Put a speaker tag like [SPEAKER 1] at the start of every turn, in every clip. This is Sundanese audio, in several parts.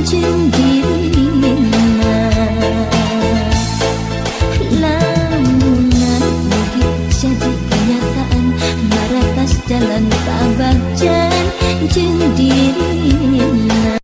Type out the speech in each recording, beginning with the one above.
[SPEAKER 1] jeung dirina. Lamun mugi jadi kenyataan maratas jalan kabagjan jeung dirina.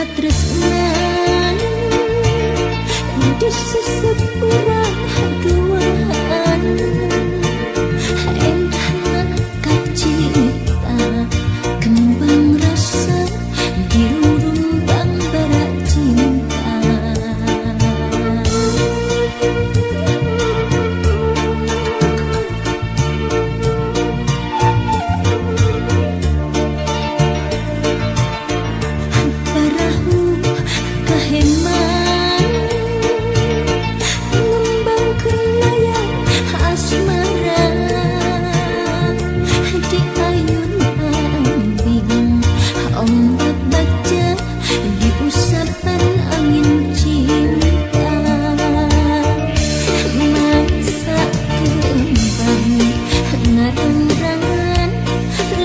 [SPEAKER 1] Katresnan di sesepurang duaan endahna kacita kembang rasa di rumbang bara cinta. Kaheman ngembangkeun layar asmara di ayun ambing ombak baca di usapan angin cinta. Mangsa kembang ngarang-rangan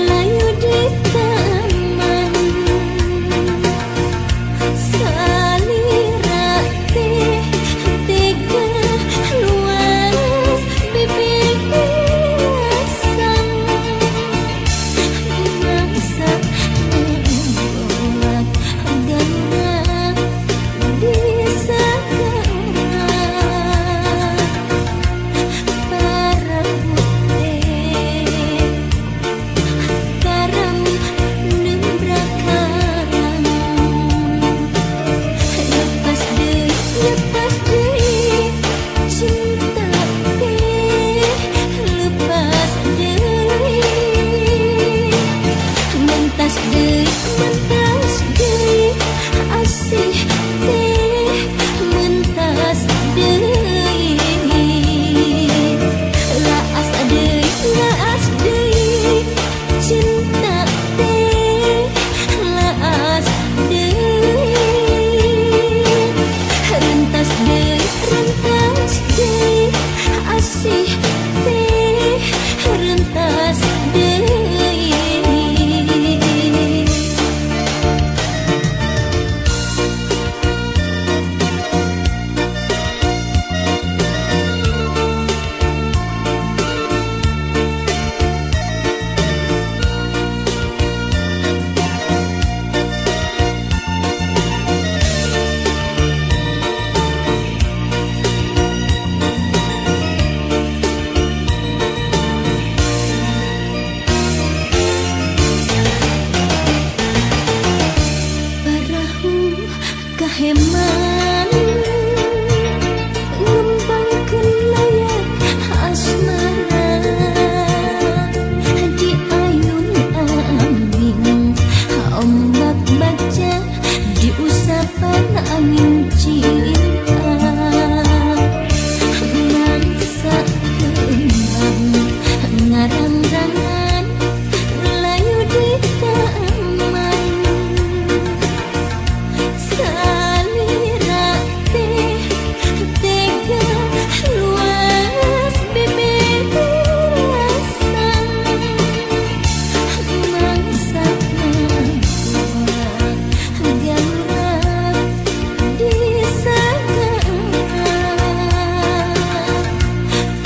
[SPEAKER 1] layu di taman. Salira teh tega luas bibir hiasan mangsa membuat galuran di segara. Parahu teh karam nembrak karang. Lepas deui cinta teh lepas deui mentas deui asih teh mentas deui laas deui cinta teh laas deui rentas deui asih teh rentas deui. Parahu kaheman ngembangkeun layar asmara di ayun ambing ombak baca di usapan angin cinta. Mangsa kembang ngarang-rangan layu di taman. Salira teh tega luas bibir hiasan mangsa membuat galuran di segara.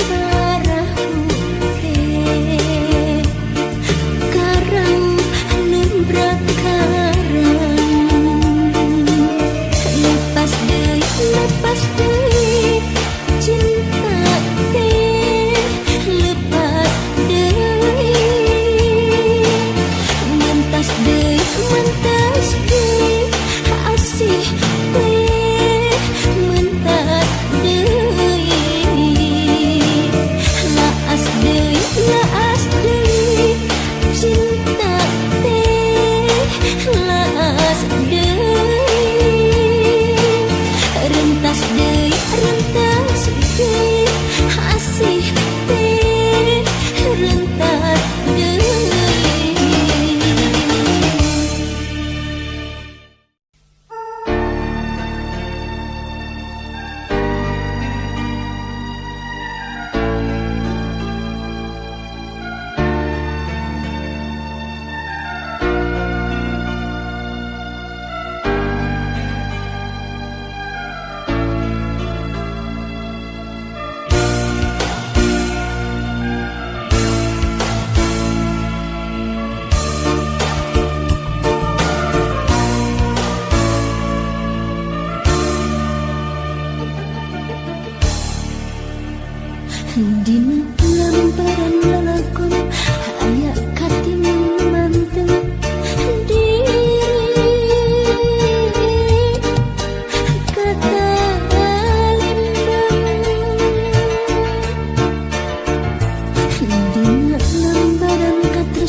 [SPEAKER 1] Parahu teh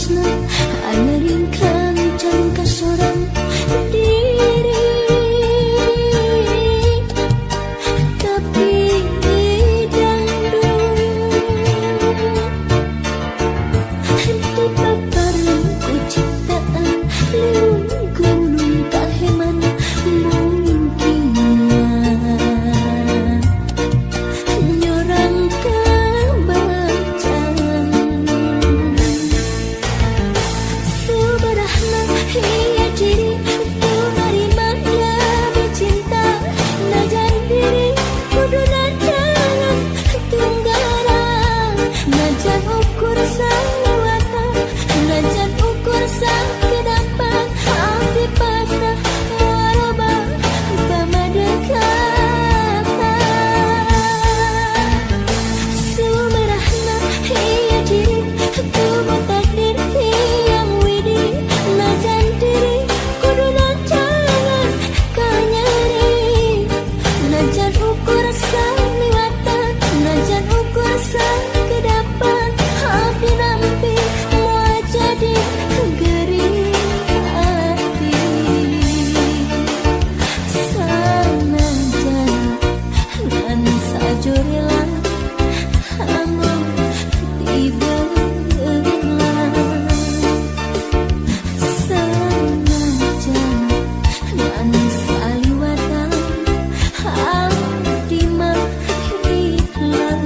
[SPEAKER 1] tresna aya ringkang can kasorang diri tapi dangdung henteu papareng ku ciptaan liung gunung kaheman mungkinna nyorang kabacan subarahna ieu diri tu narima lebih cinta najan diri kudu nancangan tunggaran najan ukur saliwatan najan ukur sakedapan abdi pasrah moal loba pamadekatan sumerahna ieu diri tumu takdir tiang widi najan diri kudu nancangan kanyeri najan ukur saliwatan najan ukur sakedapan abdi nampi moal jadi gering hati sanajan ngan sajurila amun dibelah sanajan ngan saliwatan abdi mah ikhlas.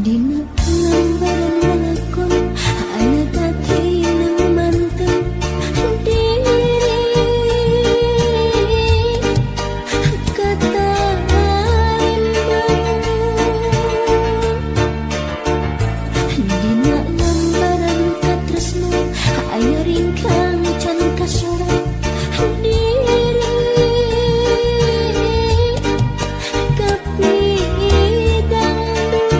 [SPEAKER 1] Dina lembaran lalakon aya dadi nu mantep diri kata limbang. Dina lembaran katresna aya ringkang can kasorang diri kapi dangdung.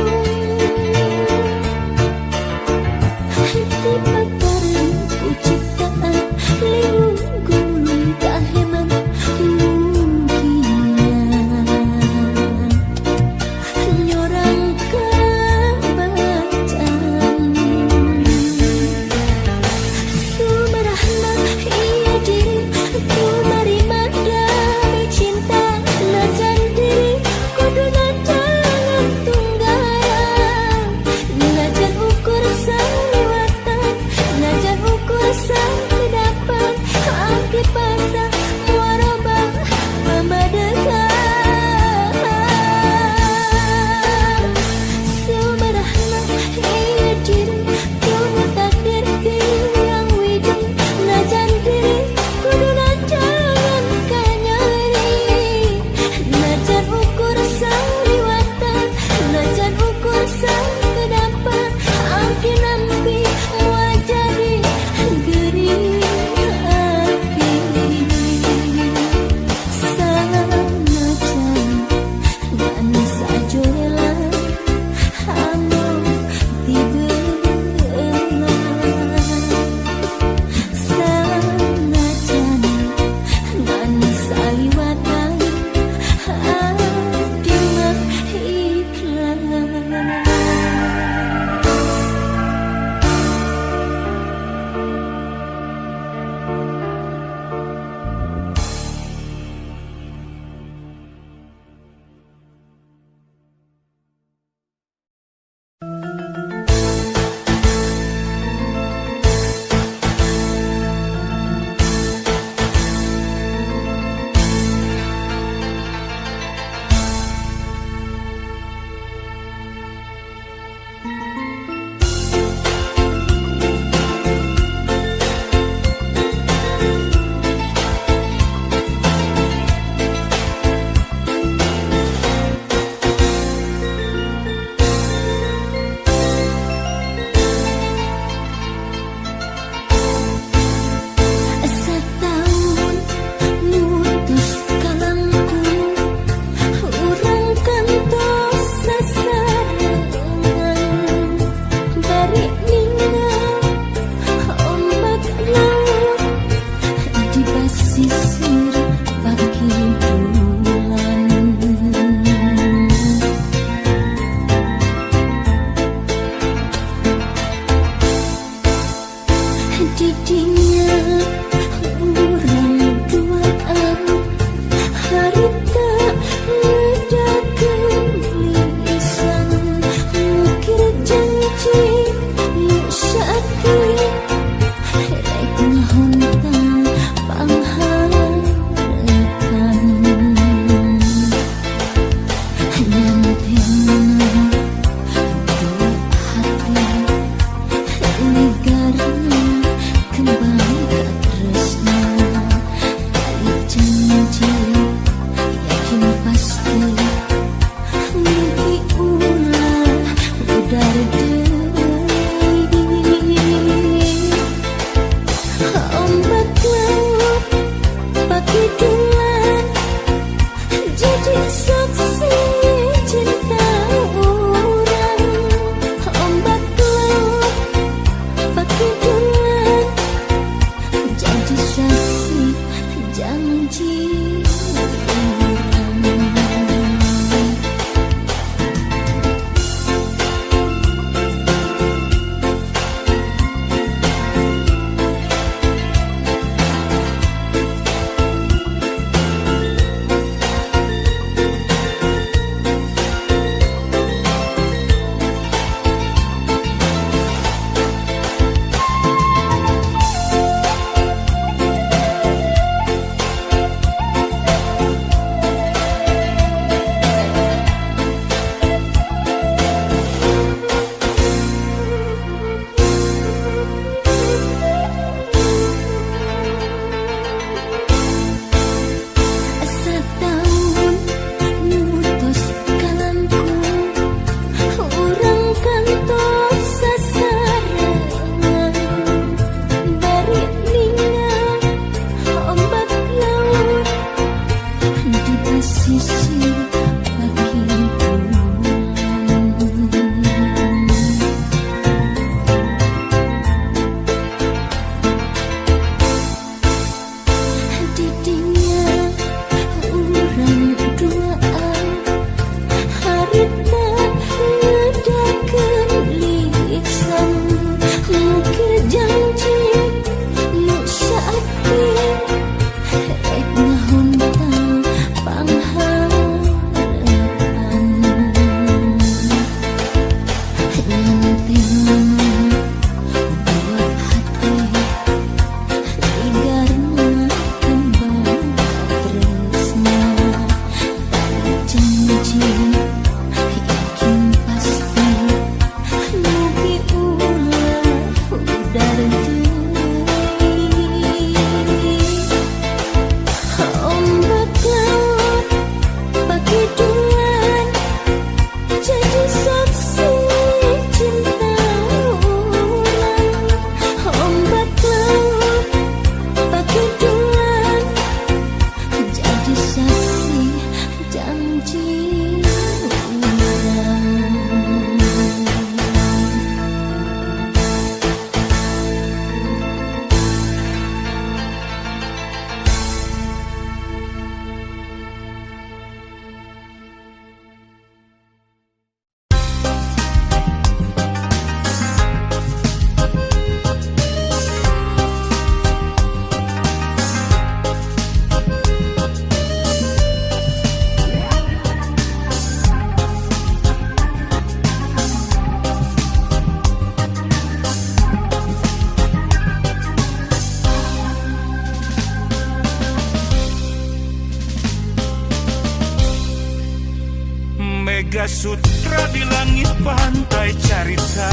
[SPEAKER 2] Mega Sutra di langit pantai carita,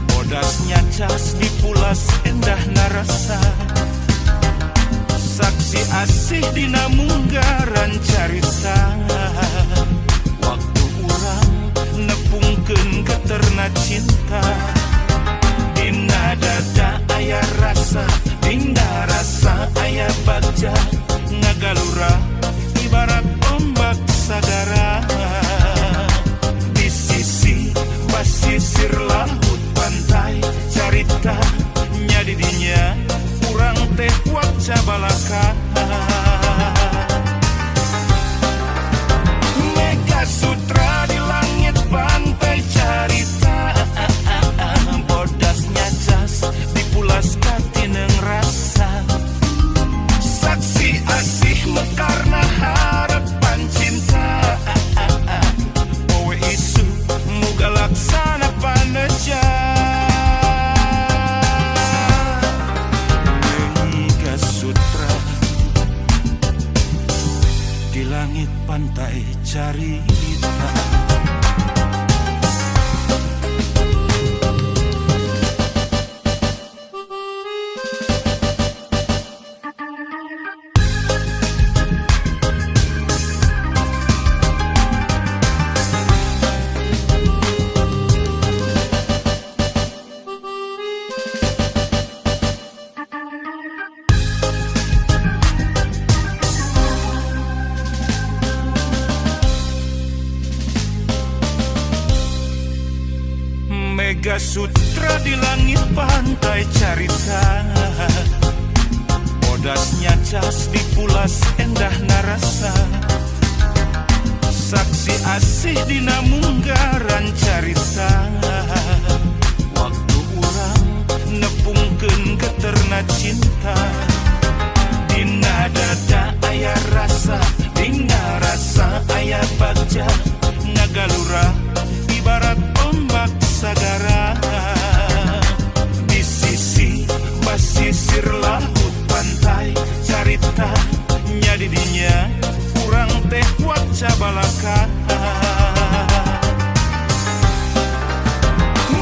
[SPEAKER 2] bodasnya cas dipulas endah narasa, saksi asih dina munggaran carita. Waktu urang nepungkeun geterna cinta, dina dada aya rasa, dina rasa aya bagja, ngagalura ibarat ombak sagara. Di sisi pasisir laut pantai carita, nyadidinya urang teh waca balaka. Mega Sutra di langit pantai carita, bodasnya cas dipulas katineng rasa, saksi asih mekarna harapan cinta. Poe isu muga laksana paneja. Mega Sutra di langit pantai carita. Mega Sutra di langit pantai carita, bodasnya cas dipulas endah narasa, saksi asih dina munggaran carita. Waktu urang nepungkeun geterna cinta, dina dada aya rasa, dina rasa aya bagja, ngagalura ibarat ombak sagara. Di sisi pasisir laut pantai carita, nyadidinya urang teh waca balaka.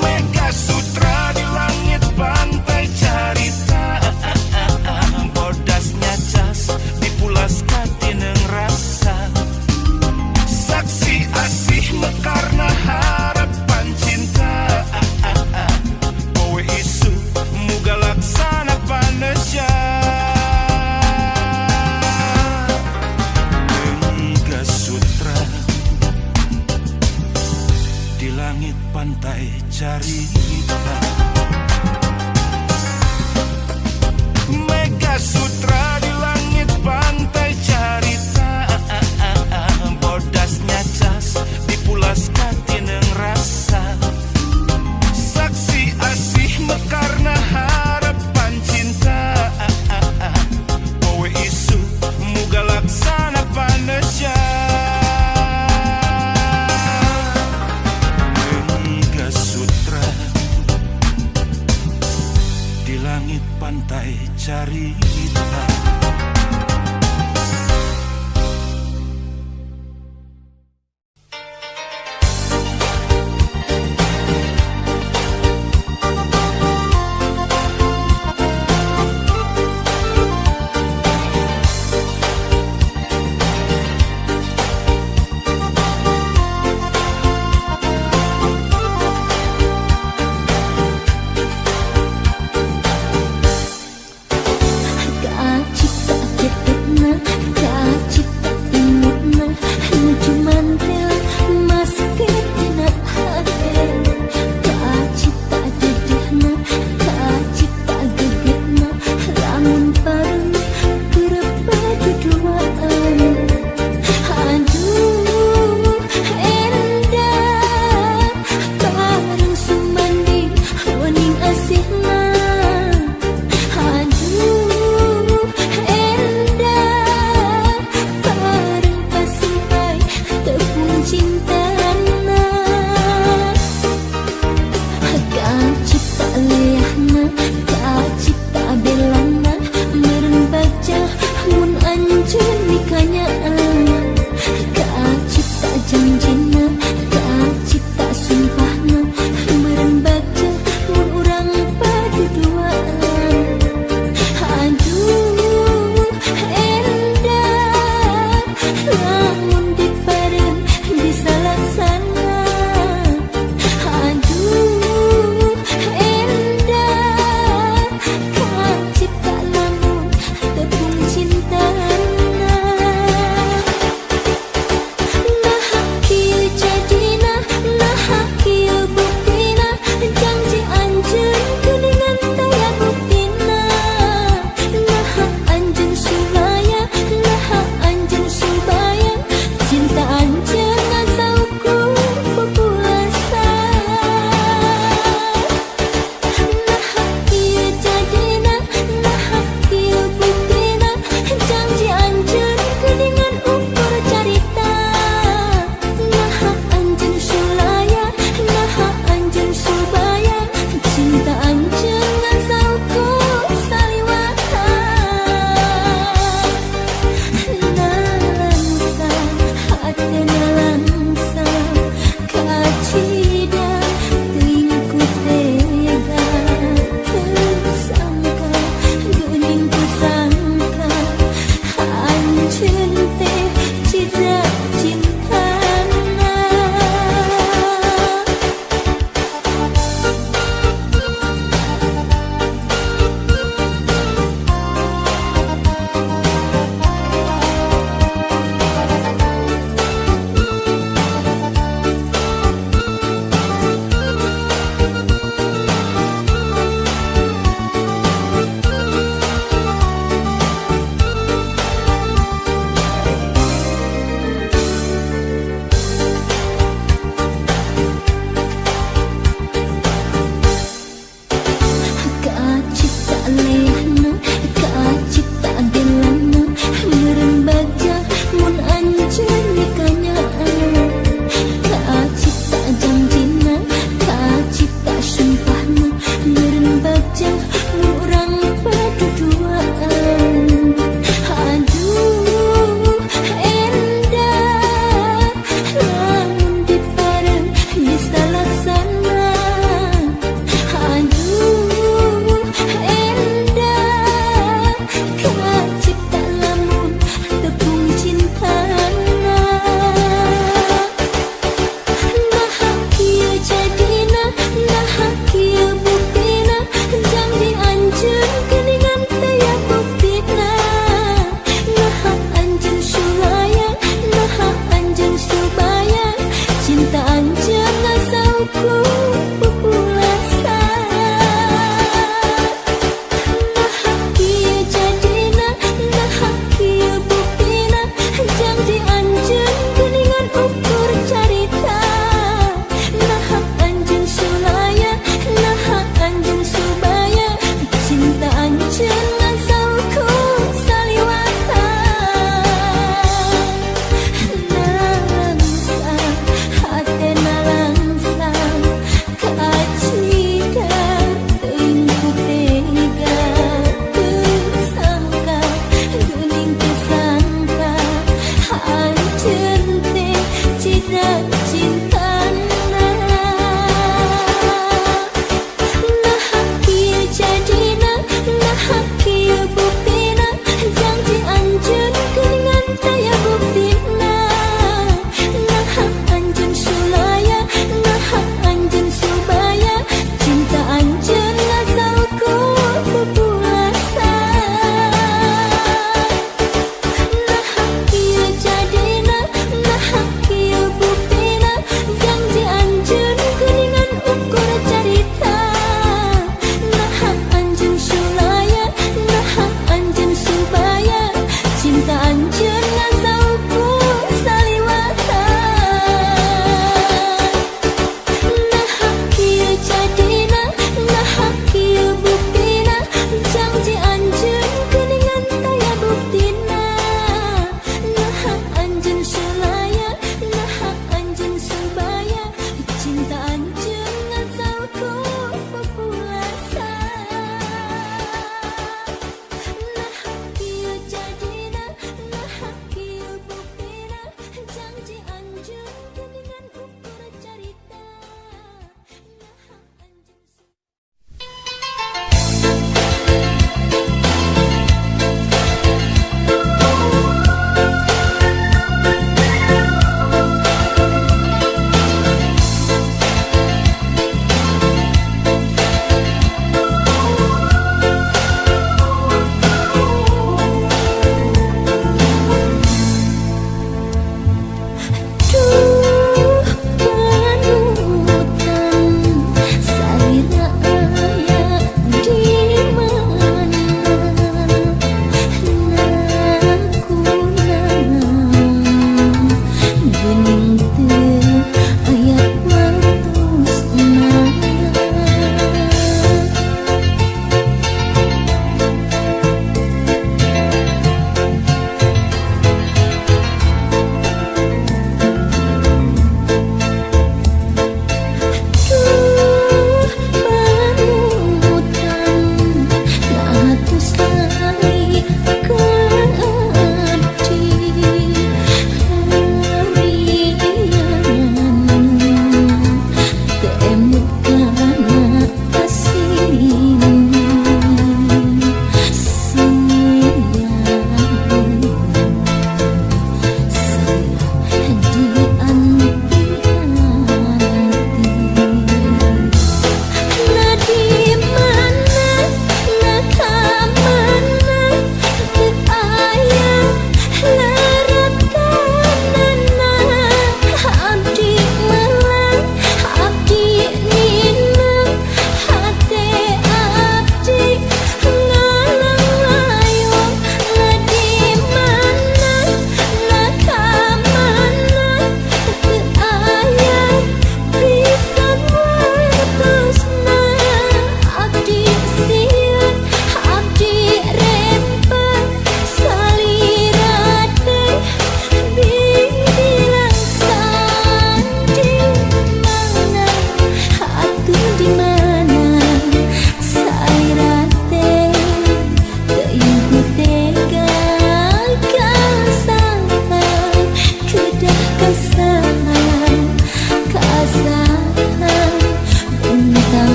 [SPEAKER 2] Mega Sutra di langit pantai carita, bodasnya cas dipulas katineng rasa, saksi asih mekarna harapan cinta. Poe isu muga laksana paneja. Mega Sutra di langit pantai carita. Mega Sutra di langit pantai carita, bodasnya cas dipulas katineng rasa, saksi asih mekarna harapan cinta. Poe isu muga laksana paneja. Mega Sutra di langit pantai carita.
[SPEAKER 1] cintana. Nah kieu jadina, nah kieu buktina, janji anjeun geuningan taya buktina. Nah anjeun sulaya, nah anjeun subaya, cinta anjeun ngasal ku pupulasan. Nah kieu jadina, nah kieu buktina,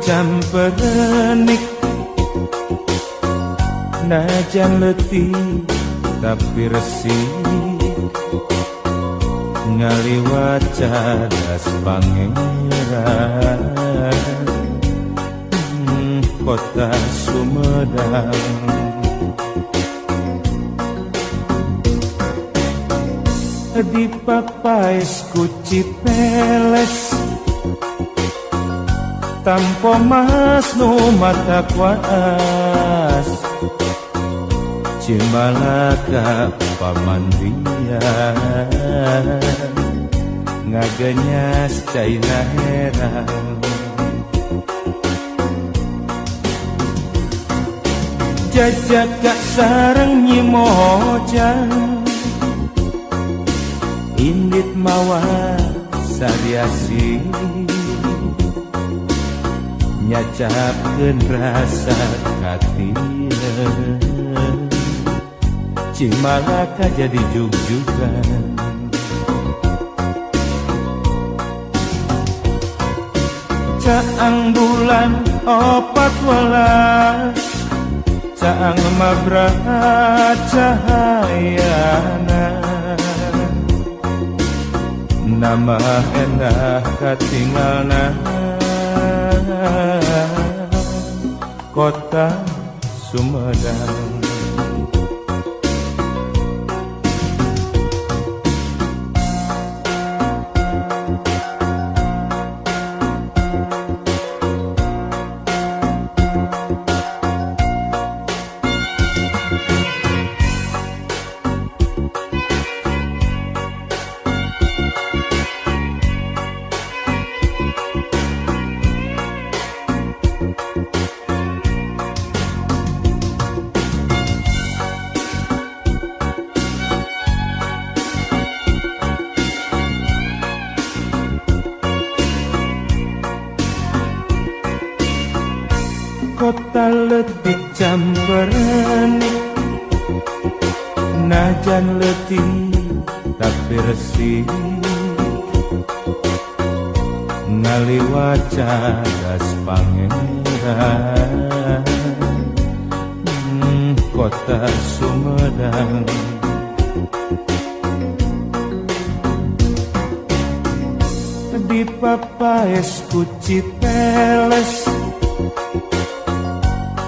[SPEAKER 2] camperenik, najan letih tapi resik, ngaliwat cadas pangeran kota Sumedang. Di papaes ku Cipeles, tampo mas nu mata kuas, Cimalaka pamandian, ngagenyas caina herang. Jajaka sareng Nyi Mojang, indit mawa sariasi, nyacapkeun rasa katina, Cimalaka jadi jugjugan. Caang bulan 14, caang mabra cahayana, nama endah katingalna kota Sumedang. Kota letih camperenik, najan letih tapi resik, ngaliwat cadas pangeran kota Sumedang. Di papaes ku Cipeles,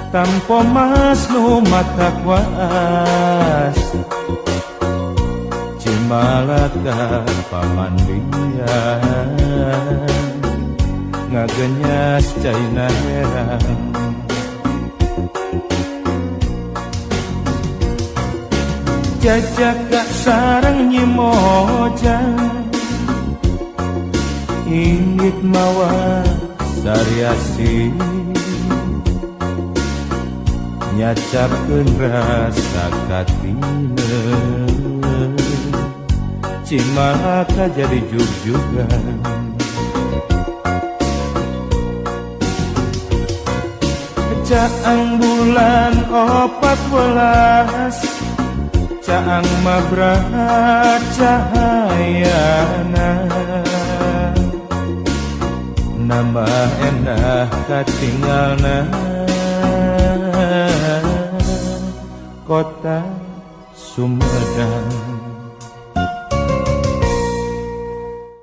[SPEAKER 2] tampo mas nu mata kuas, Cimalaka pamandian, ngagenyas caina herang. Jajaka sareng Nyi Mojang, indit mawa sariasi, nyacapkeun rasa katina, Cimalaka jadi jugjugan. Caang bulan 14, caang mabra cahayana, nama endah katingalna kota Sumedang.